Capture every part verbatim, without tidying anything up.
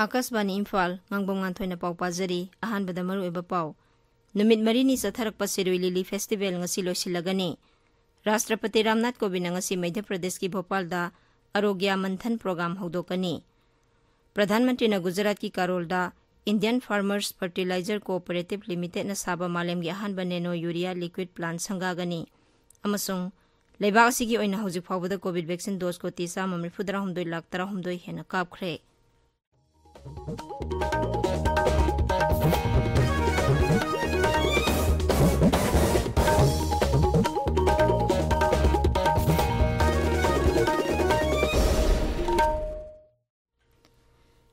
ꯑꯥꯀꯥꯁꯕꯥꯅꯤ ꯏꯝꯐꯥꯜ, ꯉꯥꯡꯕꯝ ꯉꯥꯟꯊꯣꯏꯅ ꯄꯥꯎ ꯄꯥꯖꯔꯤ꯫ ꯑꯍꯥꯟꯕꯗ ꯃꯔꯨꯑꯣꯏꯕ ꯄꯥꯎ꯫ ꯅꯨꯃꯤꯠ ꯃꯔꯤꯅꯤ ꯆꯠꯊꯔꯛꯄ ꯁꯤꯔꯨꯏ ꯂꯤꯂꯤ ꯐꯦꯁꯇꯤꯚꯦꯜ ꯉꯁꯤ ꯂꯣꯏꯁꯤꯜꯂꯒꯅꯤ꯫ ꯔꯥꯁꯇ꯭ꯔꯄꯇꯤ ꯔꯥꯝꯅꯥꯊ ꯀꯣꯕꯤꯟꯗ ꯉꯁꯤ ꯃꯙ꯭ꯌ ꯄ꯭ꯔꯗꯦꯁꯀꯤ ꯚꯣꯄꯥꯜꯗ ꯑꯔꯣꯒ꯭ꯌꯥ ꯃꯟꯊꯟ ꯄ꯭ꯔꯣꯒ꯭ꯔꯥꯝ ꯍꯧꯗꯣꯛꯀꯅꯤ꯫ ꯄ꯭ꯔꯙꯥꯟ ꯃꯟꯇ꯭ꯔꯤꯅ ꯒꯨꯖꯔꯥꯠꯀꯤ ꯀꯥꯔꯣꯜꯗ Indian Farmers Fertilizer Cooperative Limitedꯅ ꯁꯥꯕ ꯃꯥꯂꯦꯝꯒꯤ ꯑꯍꯥꯟꯕ ꯅꯦꯅꯣ ꯌꯨꯔꯤꯌꯥ ꯂꯤꯀ꯭ꯋꯤꯗ ꯄ꯭ꯂꯥꯟꯠ ꯁꯪꯒꯥꯒꯅꯤ꯫ ꯑꯃꯁꯨꯡ ꯂꯩꯕꯥꯛ ꯑꯁꯤꯒꯤ ꯑꯣꯏꯅ ꯍꯧꯖꯤꯛ ꯐꯥꯎꯕꯗ ꯀꯣꯚꯤꯗ ꯚꯦꯛꯁꯤꯟ ꯗꯣꯁ ꯀꯣꯇꯤ ꯆꯥꯝꯃ ꯃꯔꯤꯐꯨ ꯇꯔꯥꯍꯨꯝꯗꯣꯏ ꯂꯥꯈ ꯇꯔꯥꯍꯨꯝꯗꯣꯏ ꯍꯦꯟꯅ ꯀꯥꯞꯈ꯭ꯔꯦ꯫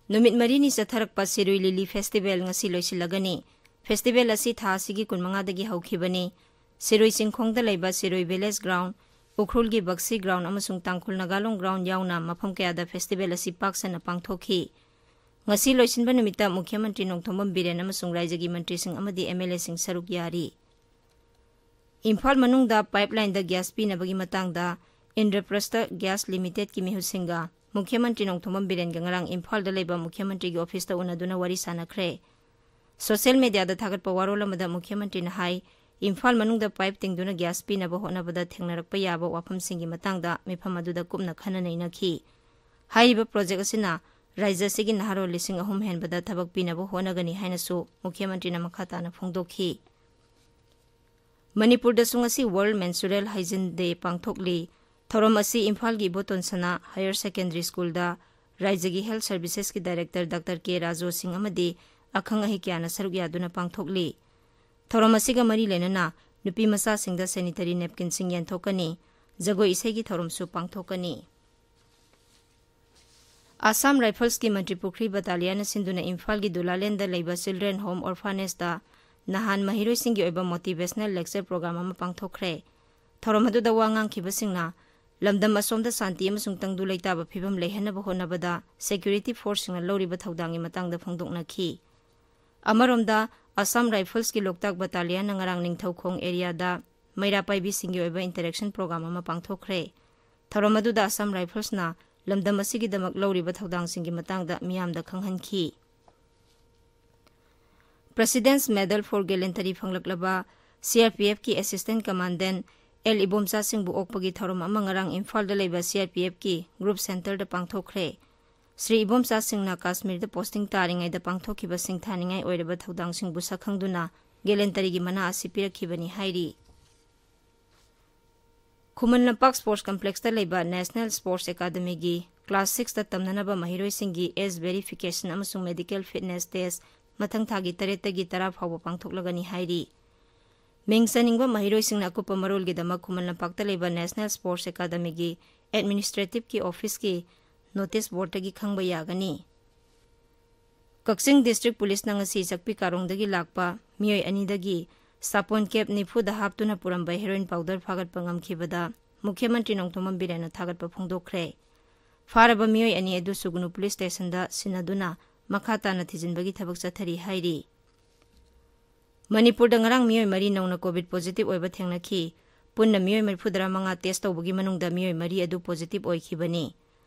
ꯅꯨꯃꯤꯠ ꯃꯔꯤꯅꯤ ꯆꯠꯊꯔꯛꯄ ꯁꯤꯔꯨꯏ ꯂꯤꯂꯤ ꯐꯦꯁꯇꯤꯚꯦꯜ ꯉꯁꯤ ꯂꯣꯏꯁꯤꯜꯂꯒꯅꯤ꯫ ꯐꯦꯁꯇꯤꯚꯦꯜ ꯑꯁꯤ ꯊꯥ ꯑꯁꯤꯒꯤ ꯀꯨꯟꯃꯉꯥꯗꯒꯤ ꯍꯧꯈꯤꯕꯅꯤ꯫ ꯁꯤꯔꯨꯏ ꯆꯤꯡꯈꯣꯡꯗ ꯂꯩꯕ ꯁꯤꯔꯨꯏ ꯚꯤꯂꯦꯖ ꯒ꯭ꯔꯥꯎꯟ, ꯎꯈ꯭ꯔꯨꯜꯒꯤ ꯕꯛꯁꯤ ꯒ꯭ꯔꯥꯎꯟ ꯑꯃꯁꯨꯡ ꯇꯥꯡꯈꯨꯜ ꯅꯥꯒꯥꯂꯣꯡ ꯒ꯭ꯔꯥꯎꯟ ꯌꯥꯎꯅ ꯃꯐꯝ ꯀꯌꯥꯗ ꯐꯦꯁꯇꯤꯚꯦꯜ ꯑꯁꯤ ꯄꯥꯛ ꯁꯟꯅ ꯄꯥꯡꯊꯣꯛꯈꯤ꯫ ꯉꯁꯤ ꯂꯣꯏꯁꯤꯟꯕ ꯅꯨꯃꯤꯠꯇ ꯃꯨꯈ꯭ꯌ ꯃꯟꯇ꯭ꯔꯤ ꯅꯣꯡꯊꯣꯝꯕꯝ ꯕꯤꯔꯦꯟ ꯑꯃꯁꯨꯡ ꯔꯥꯏꯖ꯭ꯌꯒꯤ ꯃꯟꯇ꯭ꯔꯤꯁꯤꯡ ꯑꯃꯗꯤ ꯑꯦꯝ ꯑꯦꯜ ꯑꯦꯁꯤꯡ ꯁꯔꯨꯛ ꯌꯥꯔꯤ꯫ ꯏꯝꯐꯥꯜ ꯃꯅꯨꯡꯗ ꯄꯥꯏꯞꯂꯥꯏꯟꯗ ꯒ꯭ꯌꯥꯁ ꯄꯤꯅꯕꯒꯤ ꯃꯇꯥꯡꯗ ꯏꯟꯗ꯭ꯔꯄ꯭ꯔꯁꯇ ꯒ꯭ꯌꯥꯁ ꯂꯤꯃꯤꯇꯦꯗꯀꯤ ꯃꯤꯍꯨꯠꯁꯤꯡꯒ ꯃꯨꯈ꯭ꯌ ꯃꯟꯇ꯭ꯔꯤ ꯅꯣꯡꯊꯣꯝꯕꯝ ꯕꯤꯔꯦꯟꯒ ꯉꯔꯥꯡ ꯏꯝꯐꯥꯜꯗ ꯂꯩꯕ ꯃꯨꯈ꯭ꯌ ꯃꯟꯇ꯭ꯔꯤꯒꯤ ꯑꯣꯐꯤꯁꯇ ꯎꯅꯗꯨꯅ ꯋꯥꯔꯤ ꯁꯥꯅꯈ꯭ꯔꯦ꯫ ꯁꯣꯁꯤꯌꯦꯜ ꯃꯤꯗꯤꯌꯥꯗ ꯊꯥꯒꯠꯄ ꯋꯥꯔꯣꯜ ꯑꯃꯗ ꯃꯨꯈ꯭ꯌ ꯃꯟꯇ꯭ꯔꯤꯅ ꯍꯥꯏ, ꯏꯝꯐꯥꯜ ꯃꯅꯨꯡꯗ ꯄꯥꯏꯞ ꯇꯤꯡꯗꯨꯅ ꯒ꯭ꯌꯥꯁ ꯄꯤꯅꯕ ꯍꯣꯠꯅꯕꯗ ꯊꯦꯡꯅꯔꯛꯄ ꯌꯥꯕ ꯋꯥꯐꯝꯁꯤꯡꯒꯤ ꯃꯇꯥꯡꯗ ꯃꯤꯐꯝ ꯑꯗꯨꯗ ꯀꯨꯞꯅ ꯈꯟꯅ ꯅꯩꯅꯈꯤ꯫ ꯍꯥꯏꯔꯤꯕ ꯄ꯭ꯔꯣꯖꯦꯛ ꯑꯁꯤꯅ ꯔꯥꯏꯖ꯭ꯌ ꯑꯁꯤꯒꯤ ꯅꯍꯥꯔꯣꯜ ꯂꯤꯁꯤꯡ ꯑꯍꯨꯝ ꯍꯦꯟꯕꯗ ꯊꯕꯛ ꯄꯤꯅꯕ ꯍꯣꯠꯅꯒꯅꯤ ꯍꯥꯏꯅꯁꯨ ꯃꯨꯈ꯭ꯌ ꯃꯟꯇ꯭ꯔꯤꯅ ꯃꯈꯥ ꯇꯥꯅ ꯐꯣꯡꯗꯣꯛꯈꯤ꯫ ꯃꯅꯤꯄꯨꯔꯗꯁꯨ ꯉꯁꯤ World Menstrual Hygiene Day ꯄꯥꯡꯊꯣꯛꯂꯤ꯫ ꯊꯧꯔꯝ ꯑꯁꯤ ꯏꯝꯐꯥꯜꯒꯤ ꯏꯕꯣꯇꯣꯟ ꯁꯅꯥ ꯍꯥꯌꯔ ꯁꯦꯀꯦꯟꯗꯔꯤ ꯁ꯭ꯀꯨꯜꯗ ꯔꯥꯏꯖ꯭ꯌꯒꯤ ꯍꯦꯜꯊ ꯁꯔꯚꯤꯁꯦꯁꯀꯤ ꯗꯥꯏꯔꯦꯛꯇꯔ ꯗꯥꯛꯇꯔ ꯀꯦ ꯔꯥꯖꯣ ꯁꯤꯡ ꯑꯃꯗꯤ ꯑꯈꯪ ꯑꯍꯩ ꯀꯌꯥꯅ ꯁꯔꯨꯛ ꯌꯥꯗꯨꯅ ꯄꯥꯡꯊꯣꯛꯂꯤ꯫ ꯊꯧꯔꯝ ꯑꯁꯤꯒ ꯃꯔꯤ ꯂꯩꯅꯅ ꯅꯨꯄꯤ ꯃꯆꯥꯁꯤꯡꯗ ꯁꯦꯅꯤꯇꯔꯤ ꯅꯦꯞꯀꯤꯟꯁꯤꯡ ꯌꯦꯟꯊꯣꯛꯀꯅꯤ꯫ ꯖꯒꯣꯏ ꯏꯁꯩꯒꯤ ꯊꯧꯔꯝꯁꯨ ꯄꯥꯡꯊꯣꯛꯀꯅꯤ꯫ ꯑꯁꯥꯝ ꯔꯥꯏꯐꯜꯁꯀꯤ ꯃꯟꯇ꯭ꯔꯤꯄꯨꯈ꯭ꯔꯤ ꯕꯇꯥꯂꯤꯌꯟꯅ ꯁꯤꯟꯗꯨꯅ ꯏꯝꯐꯥꯜꯒꯤ ꯗꯨꯂꯥꯂꯦꯟꯗ ꯂꯩꯕ ꯆꯤꯜꯗ꯭ꯔꯦꯟ ꯍꯣꯝ ꯑꯣꯔꯐꯥꯅꯦꯖꯇ ꯅꯍꯥꯟ ꯃꯍꯩꯔꯣꯏꯁꯤꯡꯒꯤ ꯑꯣꯏꯕ ꯃꯣꯇꯤꯚꯦꯁꯅꯦꯜ ꯂꯦꯛꯆꯔ ꯄ꯭ꯔꯣꯒ꯭ꯔꯥꯝ ꯑꯃ ꯄꯥꯡꯊꯣꯛꯈ꯭ꯔꯦ꯫ ꯊꯧꯔꯝ ꯑꯗꯨꯗ ꯋꯥ ꯉꯥꯡꯈꯤꯕꯁꯤꯡꯅ ꯂꯝꯗꯝ ꯑꯁꯣꯝꯗ ꯁꯥꯟꯇꯤ ꯑꯃꯁꯨꯡ ꯇꯪꯗꯨ ꯂꯩꯇꯥꯕ ꯐꯤꯕꯝ ꯂꯩꯍꯟꯅꯕ ꯍꯣꯠꯅꯕꯗ ꯁꯦꯀ꯭ꯌꯨꯔꯤꯇꯤ ꯐꯣꯔꯁꯁꯤꯡꯅ ꯂꯧꯔꯤꯕ ꯊꯧꯗꯥꯡꯒꯤ ꯃꯇꯥꯡꯗ ꯐꯣꯡꯗꯣꯛꯅꯈꯤ꯫ ꯑꯃꯔꯣꯝꯗ, ꯑꯁꯥꯝ ꯔꯥꯏꯐꯜꯁꯀꯤ ꯂꯣꯛꯇꯥꯛ ꯕꯇꯥꯂꯤꯌꯟꯅ ꯉꯔꯥꯡ ꯅꯤꯡꯊꯧꯈꯣꯡ ꯑꯦꯔꯤꯌꯥꯗ ꯃꯩꯔꯥ ꯄꯥꯏꯕꯤꯁꯤꯡꯒꯤ ꯑꯣꯏꯕ ꯏꯟꯇꯔꯦꯛꯁꯟ ꯄ꯭ꯔꯣꯒ꯭ꯔꯥꯝ ꯑꯃ ꯄꯥꯡꯊꯣꯛꯈ꯭ꯔꯦ꯫ ꯊꯧꯔꯝ ꯑꯗꯨꯗ ꯑꯁꯥꯝ ꯔꯥꯏꯐꯜꯁꯅ ꯂꯝꯗꯝ ꯑꯁꯤꯒꯤꯗꯃꯛ ꯂꯧꯔꯤꯕ ꯊꯧꯗꯥꯡꯁꯤꯡꯒꯤ ꯃꯇꯥꯡꯗ ꯃꯤꯌꯥꯝꯗ ꯈꯪꯍꯟꯈꯤ꯫ President's Medal for Gallantry ꯐꯪꯂꯛꯂꯕ ꯁꯤ ꯑꯥꯔ ꯄꯤ ꯑꯦꯐꯀꯤ Assistant Commandant ꯑꯦꯜ ꯏꯕꯣꯝꯆꯥ ꯁꯤꯡꯕꯨ ꯑꯣꯛꯄꯒꯤ ꯊꯧꯔꯝ ꯑꯃ ꯉꯔꯥꯡ ꯏꯝꯐꯥꯜꯗ ꯂꯩꯕ ꯁꯤ ꯑꯥꯔ ꯄꯤ ꯑꯦꯐꯀꯤ Group Centreꯗ ꯄꯥꯡꯊꯣꯛꯈ꯭ꯔꯦ꯫ ꯁ꯭ꯔꯤ ꯏꯕꯣꯝꯆꯥ ꯁꯤꯡꯅ ꯀꯥꯁꯃꯤꯔꯗ posting ꯇꯥꯔꯤꯉꯩꯗ ꯄꯥꯡꯊꯣꯛꯈꯤꯕ ꯁꯤꯡꯊꯥꯅꯤꯡꯉꯥꯏ ꯑꯣꯏꯔꯕ ꯊꯧꯗꯥꯡꯁꯤꯡꯕꯨ ꯁꯛꯈꯪꯗꯨꯅ Gallantryꯒꯤ ꯃꯅꯥ ꯑꯁꯤ ꯄꯤꯔꯛꯈꯤꯕꯅꯤ ꯍꯥꯏꯔꯤ꯫ ꯈꯨꯃꯟ ꯂꯝꯄꯥꯛ Sports Complexꯇ ꯂꯩꯕ National Sports Academyꯒꯤ Class Sixꯇ ꯇꯝꯅꯅꯕ ꯃꯍꯩꯔꯣꯏꯁꯤꯡꯒꯤ Age Verification ꯑꯃꯁꯨꯡ Medical Fitness Test ꯃꯊꯪ ꯊꯥꯒꯤ ꯇꯔꯦꯠꯇꯒꯤ ꯇꯔꯥ ꯐꯥꯎꯕ ꯄꯥꯡꯊꯣꯛꯂꯒꯅꯤ ꯍꯥꯏꯔꯤ꯫ ꯃꯤꯡ ꯆꯟꯅꯤꯡꯕ ꯃꯍꯩꯔꯣꯏꯁꯤꯡꯅ ꯑꯀꯨꯞꯄ ꯃꯔꯣꯜꯒꯤꯗꯃꯛ ꯈꯨꯃꯟ ꯂꯝꯄꯥꯛꯇ ꯂꯩꯕ National Sports Academyꯒꯤ Administrativeꯀꯤ officeꯀꯤ notice boardꯇꯒꯤ ꯈꯪꯕ ꯌꯥꯒꯅꯤ꯫ ꯀꯛꯆꯤꯡ District Policeꯅ ꯉꯁꯤ ꯆꯛꯄꯤ ꯀꯥꯔꯣꯡꯗꯒꯤ ꯂꯥꯛꯄ ꯃꯤꯑꯣꯏ ꯑꯅꯤꯗꯒꯤ ꯁꯥꯄꯣꯟ cap ꯅꯤꯐꯨꯗ ꯍꯥꯞꯇꯨꯅ ꯄꯨꯔꯝꯕ heroin powder ꯐꯥꯒꯠꯄ ꯉꯝꯈꯤꯕꯗ ꯃꯨꯈ꯭ꯌ ꯃꯟꯇ꯭ꯔꯤ ꯅꯣꯡꯊꯣꯝꯕꯝ ꯕꯤꯔꯦꯟꯅ ꯊꯥꯒꯠꯄ ꯐꯣꯡꯗꯣꯛꯈ꯭ꯔꯦ꯫ ꯐꯥꯔꯕ ꯃꯤꯑꯣꯏ ꯑꯅꯤ ꯑꯗꯨ ꯁꯨꯒꯅꯨ Police Stationꯗ ꯁꯤꯟꯅꯗꯨꯅ ꯃꯈꯥ ꯇꯥꯅ ꯊꯤꯖꯤꯟꯕꯒꯤ ꯊꯕꯛ ꯆꯠꯊꯔꯤ ꯍꯥꯏꯔꯤ꯫ ꯃꯅꯤꯄꯨꯔꯗ ꯉꯔꯥꯡ ꯃꯤꯑꯣꯏ ꯃꯔꯤ ꯅꯧꯅ COVID positive ꯑꯣꯏꯕ ꯊꯦꯡꯅꯈꯤ꯫ ꯄꯨꯟꯅ ꯃꯤꯑꯣꯏ ꯃꯔꯤꯐꯨꯇꯔꯥ ꯃꯉꯥ test ꯇꯧꯕꯒꯤ ꯃꯅꯨꯡꯗ ꯃꯤꯑꯣꯏ ꯃꯔꯤ ꯑꯗꯨ positive ꯑꯣꯏꯈꯤꯕꯅꯤ꯫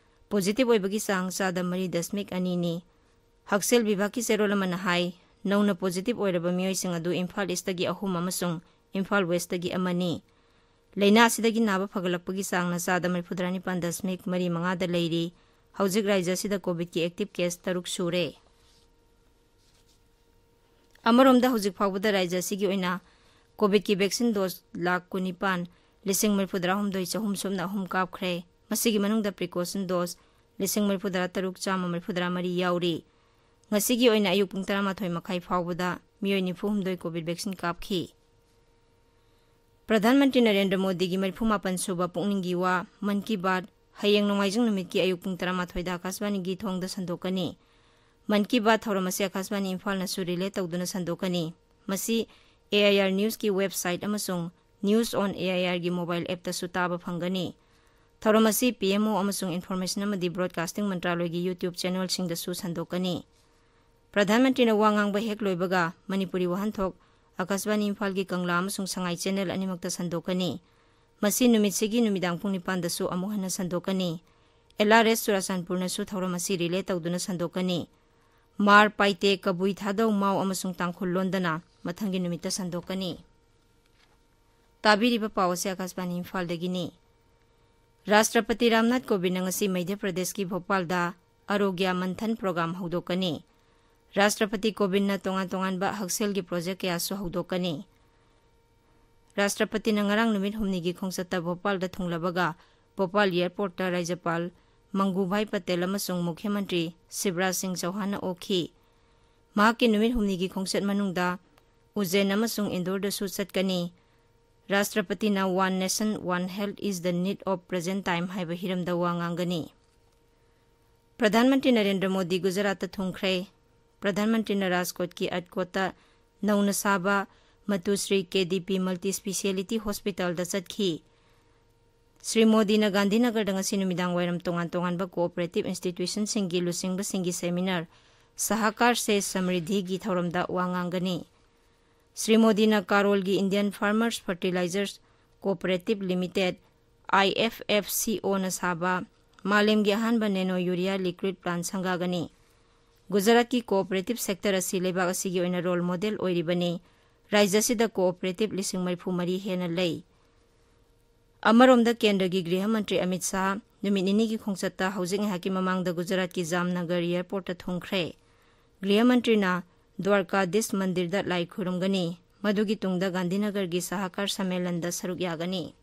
Positive ꯑꯣꯏꯕꯒꯤ ꯆꯥꯡ ꯆꯥꯗ ꯃꯔꯤ ꯗꯁꯃꯤꯛ ꯑꯅꯤꯅꯤ꯫ ꯍꯛꯁꯦꯜ ꯕꯤꯚꯥꯒꯀꯤ ꯆꯦꯔꯣꯜ ꯑꯃꯅ ꯍꯥꯏ, ꯅꯧꯅ positive ꯑꯣꯏꯔꯕ ꯃꯤꯑꯣꯏꯁꯤꯡ ꯑꯗꯨ ꯏꯝꯐꯥꯜ Eastꯇꯒꯤ ꯑꯍꯨꯝ ꯑꯃꯁꯨꯡ ꯏꯝꯐꯥꯜ Westꯇꯒꯤ ꯑꯃꯅꯤ꯫ ꯂꯩꯅꯥ ꯑꯁꯤꯗꯒꯤ ꯅꯥꯕ ꯐꯒꯠꯂꯛꯄꯒꯤ ꯆꯥꯡꯅ ꯆꯥꯗ ꯃꯔꯤꯐꯨꯇꯔꯥ ꯅꯤꯄꯥꯟ ꯗꯁꯃꯤꯛ ꯃꯔꯤ ꯃꯉꯥꯗ ꯂꯩꯔꯤ꯫ ꯍꯧꯖꯤꯛ ꯔꯥꯖ꯭ꯌ ꯑꯁꯤꯗ COVIDꯀꯤ active case ꯇꯔꯨꯛ ꯁꯨꯔꯦ꯫ ꯑꯃꯔꯣꯝꯗ ꯍꯧꯖꯤꯛ ꯐꯥꯎꯕꯗ ꯔꯥꯖ꯭ꯌ ꯑꯁꯤꯒꯤ ꯑꯣꯏꯅ COVIDꯀꯤ vaccine dose ꯂꯥꯈ ꯀꯨꯟꯅꯤꯄꯥꯟ ꯂꯤꯁꯤꯡ ꯃꯔꯤꯐꯨꯇꯔꯥꯍꯨꯝꯗꯣꯏ ꯆꯍꯨꯝ ꯁꯨꯞꯅ ꯑꯍꯨꯝ ꯀꯥꯞꯈ꯭ꯔꯦ꯫ ꯃꯁꯤꯒꯤ ꯃꯅꯨꯡꯗ precaution dose ꯂꯤꯁꯤꯡ ꯃꯔꯤꯐꯨꯇꯔꯥ ꯇꯔꯨꯛ ꯆꯥꯝꯃ ꯃꯔꯤꯐꯨꯇꯔꯥ ꯃꯔꯤ ꯌꯥꯎꯔꯤ꯫ ꯉꯁꯤꯒꯤ ꯑꯣꯏꯅ ꯑꯌꯨꯛ ꯄꯨꯡ ꯇꯔꯥꯃꯥꯊꯣꯏ ꯃꯈꯥꯏ ꯐꯥꯎꯕꯗ ꯃꯤꯑꯣꯏ ꯅꯤꯐꯨꯍꯨꯝꯗꯣꯏ COVID vaccine ꯀꯥꯞꯈꯤ꯫ ꯄ꯭ꯔꯙꯥꯟ ꯃꯟꯇ꯭ꯔꯤ ꯅꯔꯦꯟꯗ꯭ꯔ ꯃꯣꯗꯤꯒꯤ ꯃꯔꯤꯐꯨꯃꯥꯄꯟ ꯁꯨꯕ ꯄꯨꯛꯅꯤꯡꯒꯤ ꯋꯥ ꯃꯟ ꯀꯤ ꯕꯥꯠ ꯍꯌꯦꯡ ꯅꯣꯡꯃꯥꯏꯖꯤꯡ ꯅꯨꯃꯤꯠꯀꯤ ꯑꯌꯨꯛ ꯄꯨꯡ ꯇꯔꯥꯃꯥꯊꯣꯏꯗ ꯑꯥꯀꯥꯁꯕꯥꯅꯤꯒꯤ ꯊꯣꯡꯗ ꯁꯟꯗꯣꯛꯀꯅꯤ꯫ ꯃꯟ ꯀꯤ ꯕꯥꯠ ꯊꯧꯔꯝ ꯑꯁꯤ ꯑꯥꯀꯥꯁꯕꯥꯅꯤ ꯏꯝꯐꯥꯜꯅꯁꯨ relay ꯇꯧꯗꯨꯅ ꯁꯟꯗꯣꯛꯀꯅꯤ꯫ ꯃꯁꯤ AIR Newsꯀꯤ website ꯑꯃꯁꯨꯡ News on AIRꯒꯤ mobile appꯇꯁꯨ ꯇꯥꯕ ꯐꯪꯒꯅꯤ꯫ ꯊꯧꯔꯝ ꯑꯁꯤ PMO ꯑꯃꯁꯨꯡ Information ꯑꯃꯗꯤ Broadcasting ꯃꯟꯇ꯭ꯔꯥꯂꯣꯏꯒꯤ YouTube channelꯁꯤꯡꯗꯁꯨ ꯁꯟꯗꯣꯛꯀꯅꯤ꯫ ꯄ꯭ꯔꯙꯥꯟ ꯃꯟꯇ꯭ꯔꯤꯅ ꯋꯥ ꯉꯥꯡꯕ ꯍꯦꯛ ꯂꯣꯏꯕꯒ ꯃꯅꯤꯄꯨꯔꯤ ꯋꯥꯍꯟꯊꯣꯛ ꯑꯥꯀꯥꯁꯕꯥꯅꯤ ꯏꯝꯐꯥꯜꯒꯤ ꯀꯪꯂꯥ ꯑꯃꯁꯨꯡ ꯁꯉꯥꯏ channel ꯑꯅꯤꯃꯛꯇ ꯁꯟꯗꯣꯛꯀꯅꯤ꯫ ꯃꯁꯤ ꯅꯨꯃꯤꯠꯁꯤꯒꯤ ꯅꯨꯃꯤꯗꯥꯡ ꯄꯨꯡ ꯅꯤꯄꯥꯟꯗꯁꯨ ꯑꯃꯨꯛ ꯍꯟꯅ ꯁꯟꯗꯣꯛꯀꯅꯤ꯫ ꯑꯦꯜ ꯑꯥꯔ ꯑꯦꯁ ꯆꯨꯔꯥꯆꯥꯟꯄꯨꯔꯅꯁꯨ ꯊꯧꯔꯝ ꯑꯁꯤ ꯔꯤꯂꯦ ꯇꯧꯗꯨꯅ ꯁꯟꯗꯣꯛꯀꯅꯤ꯫ ꯃꯥꯔ, ꯄꯥꯏꯇꯦ, ꯀꯕꯨꯏ, ꯊꯥꯗꯧ, ꯃꯥꯎ ꯑꯃꯁꯨꯡ ꯇꯥꯡꯈꯨꯜ ꯂꯣꯟꯗꯅ ꯃꯊꯪꯒꯤ ꯅꯨꯃꯤꯠꯇ ꯁꯟꯗꯣꯛꯀꯅꯤ꯫ ꯇꯥꯕꯤꯔꯤꯕ ꯄꯥꯎ ꯑꯁꯤ ꯑꯀꯥꯁꯕꯥꯅꯤ ꯏꯝꯐꯥꯜꯗꯒꯤꯅꯤ꯫ ꯔꯥꯁꯇ꯭ꯔꯄꯇꯤ ꯔꯥꯝꯅꯥꯊ ꯀꯣꯕꯤꯟꯗꯅ ꯉꯁꯤ ꯃꯙ꯭ꯌ ꯄ꯭ꯔꯗꯦꯁꯀꯤ ꯚꯣꯄꯥꯜꯗ ꯑꯔꯣꯒ꯭ꯌ ꯃꯟꯊꯟ ꯄ꯭ꯔꯣꯒ꯭ꯔꯥꯝ ꯍꯧꯗꯣꯛꯀꯅꯤ꯫ ꯔꯥꯁꯇ꯭ꯔꯄꯇꯤ ꯀꯣꯕꯤꯟꯗꯅ ꯇꯣꯉꯥꯟ ꯇꯣꯉꯥꯟꯕ ꯍꯛꯁꯦꯜꯒꯤ ꯄ꯭ꯔꯣꯖꯦꯛ ꯀꯌꯥꯁꯨ ꯍꯧꯗꯣꯛꯀꯅꯤ꯫ ꯔꯥꯁꯇ꯭ꯔꯄꯇꯤꯅ ꯉꯔꯥꯡ ꯅꯨꯃꯤꯠ ꯍꯨꯝꯅꯤꯒꯤ ꯈꯣꯡꯆꯠꯇ ꯚꯣꯄꯥꯜꯗ ꯊꯨꯡꯂꯕꯒ ꯚꯣꯄꯥꯜ ꯑꯦꯌꯔꯄꯣꯔꯠꯇ ꯔꯥꯖ꯭ꯌꯄꯥꯜ ꯃꯪꯒꯨꯚꯥꯏ ꯄꯇꯦꯜ ꯑꯃꯁꯨꯡ ꯃꯨꯈ꯭ꯌ ꯃꯟꯇ꯭ꯔꯤ ꯁꯤꯕꯔꯥꯖ ꯁꯤꯡ ꯆꯧꯍꯥꯟꯅ ꯑꯣꯛꯈꯤ꯫ ꯃꯍꯥꯛꯀꯤ ꯅꯨꯃꯤꯠ ꯍꯨꯝꯅꯤꯒꯤ ꯈꯣꯡꯆꯠ ꯃꯅꯨꯡꯗ ꯎꯖꯦꯟ ꯑꯃꯁꯨꯡ ꯏꯟꯗꯣꯔꯗꯁꯨ ꯆꯠꯀꯅꯤ꯫ ꯔꯥꯁꯇ꯭ꯔꯄꯇꯤꯅ One Nation, One Health is the Need of Present Time ꯍꯥꯏꯕ ꯍꯤꯔꯝꯗ ꯋꯥ ꯉꯥꯡꯒꯅꯤ꯫ ꯄ꯭ꯔꯙꯥꯟ ꯃꯟꯇ꯭ꯔꯤ ꯅꯔꯦꯟꯗ꯭ꯔ ꯃꯣꯗꯤ ꯒꯨꯖꯔꯥꯠꯇ ꯊꯨꯡꯈ꯭ꯔꯦ꯫ ꯄ꯭ꯔꯙꯥꯟ ꯃꯟꯇ꯭ꯔꯤꯅ ꯔꯥꯖꯀꯣꯠꯀꯤ ꯑꯠꯀꯣꯠꯇ ꯅꯧꯅ ꯁꯥꯕ ꯃꯇꯨ ꯁ꯭ꯔꯤ ꯀꯦ ꯗꯤ ꯄꯤ ꯃꯜꯇꯤ ꯁ꯭ꯄꯦꯁꯤꯌꯦꯂꯤꯇꯤ ꯍꯣꯁꯄꯤꯇꯥꯜꯗ ꯆꯠꯈꯤ꯫ ꯁ꯭ꯔꯤ ꯃꯣꯗꯤꯅ ꯒꯥꯟꯙꯤꯅꯒꯔꯗ ꯉꯁꯤ ꯅꯨꯃꯤꯗꯥꯡ ꯋꯥꯏꯔꯝ ꯇꯣꯉꯥꯟ ꯇꯣꯉꯥꯟꯕ ꯀꯣꯑꯣꯄꯔꯦꯇꯤꯚ ꯏꯟꯁꯇꯤꯇ꯭ꯌꯨꯁꯟꯁꯤꯡꯒꯤ ꯂꯨꯆꯤꯡꯕꯁꯤꯡꯒꯤ ꯁꯦꯃꯤꯅꯥꯔ ꯁꯍꯀꯥꯔ ꯁꯦ ꯁꯃ꯭ꯔꯤꯗꯤꯒꯤ ꯊꯧꯔꯝꯗ ꯋꯥ ꯉꯥꯡꯒꯅꯤ꯫ ꯁ꯭ꯔꯤ ꯃꯣꯗꯤꯅ ꯀꯥꯔꯣꯜꯒꯤ Indian farmers fertilisers cooperative limited, I F F C ꯑꯣꯅ ꯁꯥꯕ ꯃꯥꯂꯦꯝꯒꯤ ꯑꯍꯥꯟꯕ ꯅꯦꯅꯣ ꯌꯨꯔꯤꯌꯥ ꯂꯤꯀ꯭ꯋꯤꯗ ꯄ꯭ꯂꯥꯟꯠ ꯁꯪꯒꯥꯒꯅꯤ꯫ ꯒꯨꯖꯔꯥꯠꯀꯤ ꯀꯣꯑꯣꯄꯔꯦꯇꯤꯚ ꯁꯦꯛꯇꯔ ꯑꯁꯤ ꯂꯩꯕꯥꯛ ꯑꯁꯤꯒꯤ ꯑꯣꯏꯅ ꯔꯣꯜ ꯃꯣꯗꯦꯜ ꯑꯣꯏꯔꯤꯕꯅꯤ꯫ ꯔꯥꯖ꯭ꯌ ꯑꯁꯤꯗ ꯀꯣꯑꯣꯄꯔꯦꯇꯤꯚ ꯂꯤꯁꯤꯡ ꯃꯔꯤꯐꯨ ꯃꯔꯤ ꯍꯦꯟꯅ ꯂꯩ꯫ ꯑꯃꯔꯣꯝꯗ ꯀꯦꯟꯗ꯭ꯔꯒꯤ ꯒ꯭ꯔꯤꯍ ꯃꯟꯇ꯭ꯔꯤ ꯑꯃꯤꯠ ꯁꯥꯍ ꯅꯨꯃꯤꯠ ꯅꯤꯅꯤꯒꯤ ꯈꯣꯡꯆꯠꯇ ꯍꯧꯖꯤꯛ ꯉꯥꯏꯍꯥꯛꯀꯤ ꯃꯃꯥꯡꯗ ꯒꯨꯖꯔꯥꯠꯀꯤ ꯖꯥꯝꯅꯒꯔ ꯑꯦꯌꯔꯄꯣꯔꯠꯇ ꯊꯨꯡꯈ꯭ꯔꯦ꯫ ꯒ꯭ꯔꯤꯍ ꯃꯟꯇ꯭ꯔꯤꯅ ꯗ꯭ꯋꯥꯔꯀꯥꯗꯤꯁ ꯃꯟꯗꯤꯔꯗ ꯂꯥꯏ ꯈꯨꯔꯨꯝꯒꯅꯤ꯫ ꯃꯗꯨꯒꯤ ꯇꯨꯡꯗ ꯒꯥꯟꯙꯤꯅꯒꯔꯒꯤ ꯁꯍꯀꯥꯔ ꯁꯝꯃꯦꯂꯟꯗ ꯁꯔꯨꯛ ꯌꯥꯒꯅꯤ꯫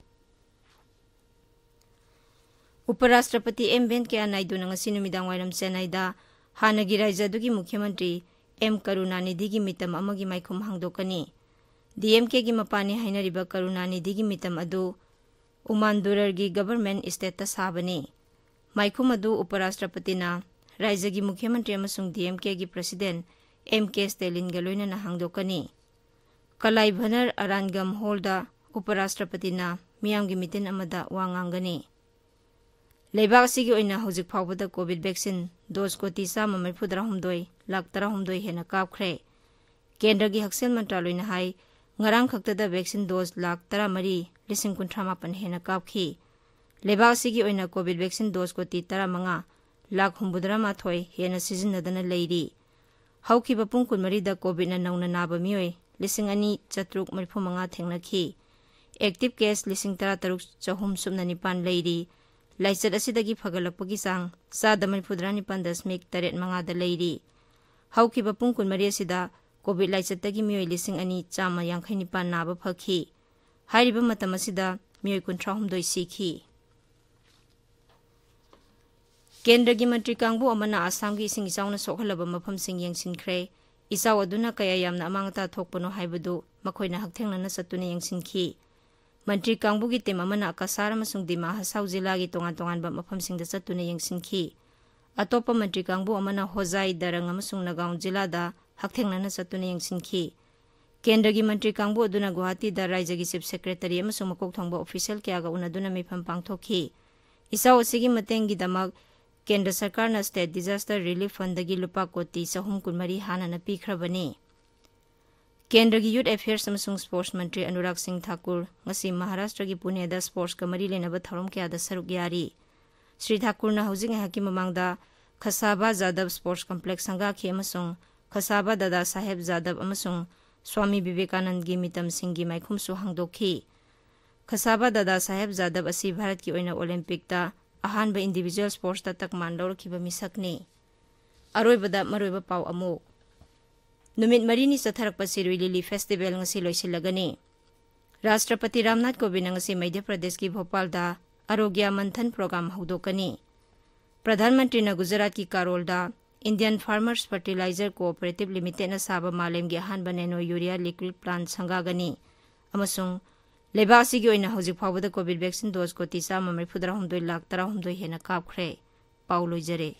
ꯎꯄꯔꯥꯁꯇ꯭ꯔꯄꯇꯤ ꯑꯦꯝ ꯚꯦꯟꯀꯌꯥ ꯅꯥꯏꯗꯨꯅ ꯉꯁꯤ ꯅꯨꯃꯤꯗꯥꯡ ꯋꯥꯏꯔꯝ ꯆꯦꯟꯅꯥꯏꯗ ꯍꯥꯟꯅꯒꯤ ꯔꯥꯖ꯭ꯌ ꯑꯗꯨꯒꯤ ꯃꯨꯈ꯭ꯌ ꯃꯟꯇ꯭ꯔꯤ ꯑꯦꯝ ꯀꯔꯨꯅꯥꯅꯤꯙꯤꯒꯤ ꯃꯤꯇꯝ ꯑꯃꯒꯤ ꯃꯥꯏꯈꯨꯝ ꯍꯥꯡꯗꯣꯛꯀꯅꯤ꯫ ꯗꯤ ꯑꯦꯝ ꯀꯦꯒꯤ ꯃꯄꯥꯅꯤ ꯍꯥꯏꯅꯔꯤꯕ ꯀꯔꯨꯅꯥꯅꯤꯙꯤꯒꯤ ꯃꯤꯇꯝ ꯑꯗꯨ ꯎꯃꯥꯟꯗꯨꯔꯔꯒꯤ ꯒꯚꯔꯟꯃꯦꯟꯠ ꯏꯁꯇꯦꯠꯇ ꯁꯥꯕꯅꯤ꯫ ꯃꯥꯏꯈꯨꯝ ꯑꯗꯨ ꯎꯄꯔꯥꯁꯇ꯭ꯔꯄꯇꯤꯅ ꯔꯥꯖ꯭ꯌꯒꯤ ꯃꯨꯈ꯭ꯌ ꯃꯟꯇ꯭ꯔꯤ ꯑꯃꯁꯨꯡ ꯗꯤ ꯑꯦꯝ ꯀꯦꯒꯤ ꯄ꯭ꯔꯁꯤꯗꯦꯟꯠ ꯑꯦꯝ ꯀꯦ ꯁ꯭ꯇꯦꯂꯤꯟꯒ ꯂꯣꯏꯅꯅ ꯍꯥꯡꯗꯣꯛꯀꯅꯤ꯫ ꯀꯂꯥꯏꯚꯅꯔ ꯑꯔꯥꯟꯒꯝ ꯍꯣꯜꯗ ꯎꯄꯔꯥꯁꯇ꯭ꯔꯄꯇꯤꯅ ꯃꯤꯌꯥꯝꯒꯤ ꯃꯤꯇꯤꯟ ꯑꯃꯗ ꯋꯥ ꯉꯥꯡꯒꯅꯤ꯫ ꯂꯩꯕꯥꯛ ꯑꯁꯤꯒꯤ ꯑꯣꯏꯅ ꯍꯧꯖꯤꯛ ꯐꯥꯎꯕꯗ ꯀꯣꯚꯤꯗ ꯚꯦꯛꯁꯤꯟ ꯗꯣꯁ ꯀꯣꯇꯤ ꯆꯥꯝꯃ ꯃꯔꯤꯐꯨ ꯇꯔꯥꯍꯨꯝꯗꯣꯏ ꯂꯥꯈ ꯇꯔꯥꯍꯨꯝꯗꯣꯏ ꯍꯦꯟꯅ ꯀꯥꯞꯈ꯭ꯔꯦ꯫ ꯀꯦꯟꯗ꯭ꯔꯒꯤ ꯍꯛꯁꯦꯜ ꯃꯟꯇ꯭ꯔꯥꯂꯣꯏꯅ ꯍꯥꯏ, ꯉꯔꯥꯡ ꯈꯛꯇꯗ ꯚꯦꯛꯁꯤꯟ ꯗꯣꯁ ꯂꯥꯈ ꯇꯔꯥꯃꯔꯤ ꯂꯤꯁꯤꯡ ꯀꯨꯟꯊ꯭ꯔꯥ ꯃꯥꯄꯟ ꯍꯦꯟꯅ ꯀꯥꯞꯈꯤ꯫ ꯂꯩꯕꯥꯛ ꯑꯁꯤꯒꯤ ꯑꯣꯏꯅ COVID vaccine dose ꯀꯣꯇꯤ ꯇꯔꯥꯃꯉꯥ ꯂꯥꯈ ꯍꯨꯝꯐꯨꯇꯔꯥ ꯃꯥꯊꯣꯏ ꯍꯦꯟꯅ ꯁꯤꯖꯤꯟꯅꯗꯅ ꯂꯩꯔꯤ꯫ ꯍꯧꯈꯤꯕ ꯄꯨꯡ ꯀꯨꯟꯃꯔꯤꯗ COVIDꯅ ꯅꯧꯅ ꯅꯥꯕ ꯃꯤꯑꯣꯏ ꯂꯤꯁꯤꯡ ꯑꯅꯤ ꯆꯥꯇ꯭ꯔꯨꯛ ꯃꯔꯤꯐꯨ ꯃꯉꯥ ꯊꯦꯡꯅꯈꯤ꯫ Active case ꯂꯤꯁꯤꯡ ꯇꯔꯥ ꯇꯔꯨꯛ ꯆꯍꯨꯝ ꯁꯨꯞꯅ ꯅꯤꯄꯥꯟ ꯂꯩꯔꯤ꯫ ꯂꯥꯏꯆꯠ ꯑꯁꯤꯗꯒꯤ ꯐꯒꯠꯂꯛꯄꯒꯤ ꯆꯥꯡ ꯆꯥꯗ ꯃꯔꯤꯐꯨꯇꯔꯥ ꯅꯤꯄꯥꯟ ꯗꯁꯃꯤꯛ ꯇꯔꯦꯠ ꯃꯉꯥꯗ ꯂꯩꯔꯤ꯫ ꯍꯧꯈꯤꯕ ꯄꯨꯡ ꯀꯨꯟꯃꯔꯤ ꯑꯁꯤꯗ COVID ꯂꯥꯏꯆꯠꯇꯒꯤ ꯃꯤꯑꯣꯏ ꯂꯤꯁꯤꯡ ꯑꯅꯤ ꯆꯥꯝꯃ ꯌꯥꯡꯈꯩ ꯅꯤꯄꯥꯟ ꯅꯥꯕ ꯐꯈꯤ꯫ ꯍꯥꯏꯔꯤꯕ ꯃꯇꯝ ꯑꯁꯤꯗ ꯃꯤꯑꯣꯏ ꯀꯨꯟꯊ꯭ꯔꯥ ꯍꯨꯝꯗꯣꯏ ꯁꯤꯈꯤ꯫ ꯀꯦꯟꯗ꯭ꯔꯒꯤ ꯃꯟꯇ꯭ꯔꯤ ꯀꯥꯡꯕꯨ ꯑꯃꯅ ꯑꯁꯥꯝꯒꯤ ꯏꯁꯤꯡ ꯏꯆꯥꯎꯅ ꯁꯣꯛꯍꯜꯂꯕ ꯃꯐꯝꯁꯤꯡ ꯌꯦꯡꯁꯤꯟꯈ꯭ꯔꯦ꯫ ꯏꯆꯥꯎ ꯑꯗꯨꯅ ꯀꯌꯥ ꯌꯥꯝꯅ ꯑꯃꯥꯡ ꯑꯇꯥ ꯊꯣꯛꯄꯅꯣ ꯍꯥꯏꯕꯗꯨ ꯃꯈꯣꯏꯅ ꯍꯛꯊꯦꯡꯅꯅ ꯆꯠꯇꯨꯅ ꯌꯦꯡꯁꯤꯟꯈꯤ꯫ ꯃꯟꯇ꯭ꯔꯤ ꯀꯥꯡꯕꯨꯒꯤ ꯇꯤꯝ ꯑꯃꯅ ꯀꯁꯥꯔ ꯑꯃꯁꯨꯡ ꯗꯤꯃꯥ ꯍꯁꯥꯎ ꯖꯤꯂꯥꯒꯤ ꯇꯣꯉꯥꯟ ꯇꯣꯉꯥꯟꯕ ꯃꯐꯝꯁꯤꯡꯗ ꯆꯠꯇꯨꯅ ꯌꯦꯡꯁꯤꯟꯈꯤ꯫ ꯑꯇꯣꯞꯄ ꯃꯟꯇ꯭ꯔꯤ ꯀꯥꯡꯕꯨ ꯑꯃꯅ ꯍꯣꯖꯥꯏ, ꯗꯔꯪ ꯑꯃꯁꯨꯡ ꯅꯒꯥꯎꯟ ꯖꯤꯂꯥꯗ ꯍꯛꯊꯦꯡꯅꯅ ꯆꯠꯇꯨꯅ ꯌꯦꯡꯁꯤꯟꯈꯤ꯫ ꯀꯦꯟꯗ꯭ꯔꯒꯤ ꯃꯟꯇ꯭ꯔꯤ ꯀꯥꯡꯕꯨ ꯑꯗꯨꯅ ꯒꯨꯋꯥꯍꯥꯇꯤꯗ ꯔꯥꯏꯖ꯭ꯌꯒꯤ ꯆꯤꯐ ꯁꯦꯀ꯭ꯔꯦꯇꯔꯤ ꯑꯃꯁꯨꯡ ꯃꯀꯣꯛ ꯊꯣꯡꯕ ꯑꯣꯐꯤꯁꯤꯌꯦꯜ ꯀꯌꯥꯒ ꯎꯅꯗꯨꯅ ꯃꯤꯐꯝ ꯄꯥꯡꯊꯣꯛꯈꯤ꯫ ꯏꯆꯥꯎ ꯑꯁꯤꯒꯤ ꯃꯇꯦꯡꯒꯤꯗꯃꯛ ꯀꯦꯟꯗ꯭ꯔ ꯁꯔꯀꯥꯔꯅ ꯁ꯭ꯇꯦꯠ ꯗꯤꯖꯥꯁꯇꯔ ꯔꯤꯂꯤꯐ ꯐꯟꯗꯒꯤ ꯂꯨꯄꯥ ꯀꯣꯇꯤ ꯆꯍꯨꯝ ꯀꯨꯟꯃꯔꯤ ꯍꯥꯟꯅꯅ ꯄꯤꯈ꯭ꯔꯕꯅꯤ꯫ ꯀꯦꯟꯗ꯭ꯔꯒꯤ ꯌꯨꯠ ꯑꯦꯐꯤꯌꯔꯁ ꯑꯃꯁꯨꯡ ꯁ꯭ꯄꯣꯔꯠꯁ ꯃꯟꯇ꯭ꯔꯤ ꯑꯅꯨꯔꯥꯒ ꯁꯤꯡ ꯊꯥꯀꯨꯔ ꯉꯁꯤ ꯃꯍꯥꯔꯥꯁꯇ꯭ꯔꯒꯤ ꯄꯨꯅꯦꯗ ꯁ꯭ꯄꯣꯔꯠꯁꯀ ꯃꯔꯤ ꯂꯩꯅꯕ ꯊꯧꯔꯝ ꯀꯌꯥꯗ ꯁꯔꯨꯛ ꯌꯥꯔꯤ꯫ ꯁ꯭ꯔꯤ ꯊꯥꯀꯨꯔꯅ ꯍꯧꯖꯤꯛ ꯉꯥꯏꯍꯥꯛꯀꯤ ꯃꯃꯥꯡꯗ ꯈꯁꯥꯕꯥ ꯖꯥꯗꯕ ꯁ꯭ꯄꯣꯔꯠꯁ ꯀꯝꯄ꯭ꯂꯦꯛꯁ ꯁꯪꯒꯥꯈꯤ ꯑꯃꯁꯨꯡ ꯈꯁꯥꯕꯥ ꯗꯥꯗꯥ ꯁꯥꯍꯦꯕ ꯖꯥꯗꯕ ꯑꯃꯁꯨꯡ ꯁ꯭ꯋꯥꯃꯤ ꯕꯤꯕꯦꯀꯥꯅꯟꯗꯒꯤ ꯃꯤꯇꯝꯁꯤꯡꯒꯤ ꯃꯥꯏꯈꯨꯝꯁꯨ ꯍꯥꯡꯗꯣꯛꯈꯤ꯫ ꯈꯁꯥꯕꯥ ꯗꯥꯗꯥ ꯁꯥꯍꯦꯕ ꯖꯥꯗꯕ ꯑꯁꯤ ꯚꯥꯔꯠꯀꯤ ꯑꯣꯏꯅ ꯑꯣꯂꯦꯝꯄꯤꯛꯇ ꯑꯍꯥꯟꯕ ꯏꯟꯗꯤꯚꯤꯖꯨꯋꯦꯜ ꯁ꯭ꯄꯣꯔꯠꯁꯇ ꯇꯛꯃꯥꯟ ꯂꯧꯔꯛꯈꯤꯕ ꯃꯤꯁꯛꯅꯤ꯫ ꯑꯔꯣꯏꯕꯗ ꯃꯔꯨꯑꯣꯏꯕ ꯄꯥꯎ ꯑꯃꯨꯛ꯫ ꯅꯨꯃꯤꯠ ꯃꯔꯤꯅꯤ ꯆꯠꯊꯔꯛꯄ ꯁꯤꯔꯨꯏ ꯂꯤꯂꯤ ꯐꯦꯁꯇꯤꯚꯦꯜ ꯉꯁꯤ ꯂꯣꯏꯁꯤꯜꯂꯒꯅꯤ꯫ ꯔꯥꯁꯇ꯭ꯔꯄꯇꯤ ꯔꯥꯝꯅꯥꯊ ꯀꯣꯕꯤꯟꯗ ꯉꯁꯤ ꯃꯙ꯭ꯌ ꯄ꯭ꯔꯗꯦꯁꯀꯤ ꯚꯣꯄꯥꯜꯗ ꯑꯔꯣꯒ꯭ꯌ ꯃꯟꯊꯟ ꯄ꯭ꯔꯣꯒ꯭ꯔꯥꯝ ꯍꯧꯗꯣꯛꯀꯅꯤ꯫ ꯄ꯭ꯔꯙꯥꯟ ꯃꯟꯇ꯭ꯔꯤꯅ ꯒꯨꯖꯔꯥꯠꯀꯤ ꯀꯥꯔꯣꯜꯗ ꯏꯟꯗꯤꯌꯟ ꯐꯥꯔꯃꯔꯁ ꯐꯔꯇꯤꯂꯥꯏꯖꯔ ꯀꯣꯑꯣꯄꯔꯦꯇꯤꯚ ꯂꯤꯃꯤꯇꯦꯗꯅ ꯁꯥꯕ ꯃꯥꯂꯦꯝꯒꯤ ꯑꯍꯥꯟꯕ ꯅꯦꯅꯣ ꯌꯨꯔꯤꯌꯥ ꯂꯤꯀ꯭ꯋꯤꯗ ꯄ꯭ꯂꯥꯟꯠ ꯁꯪꯒꯥꯒꯅꯤ ꯑꯃꯁꯨꯡ ꯂꯩꯕꯥꯛ ꯑꯁꯤꯒꯤ ꯑꯣꯏꯅ ꯍꯧꯖꯤꯛ ꯐꯥꯎꯕꯗ ꯀꯣꯚꯤꯗ ꯚꯦꯛꯁꯤꯟ ꯗꯣꯁ ꯀꯣꯇꯤ ꯆꯥꯝꯃ ꯃꯔꯤꯐꯨꯇꯔꯥꯍꯨꯝꯗꯣꯏ ꯂꯥꯈ ꯇꯔꯥꯍꯨꯝꯗꯣꯏ ꯍꯦꯟꯅ ꯀꯥꯞꯈ꯭ꯔꯦ꯫ ꯄꯥꯎ ꯂꯣꯏꯖꯔꯦ꯫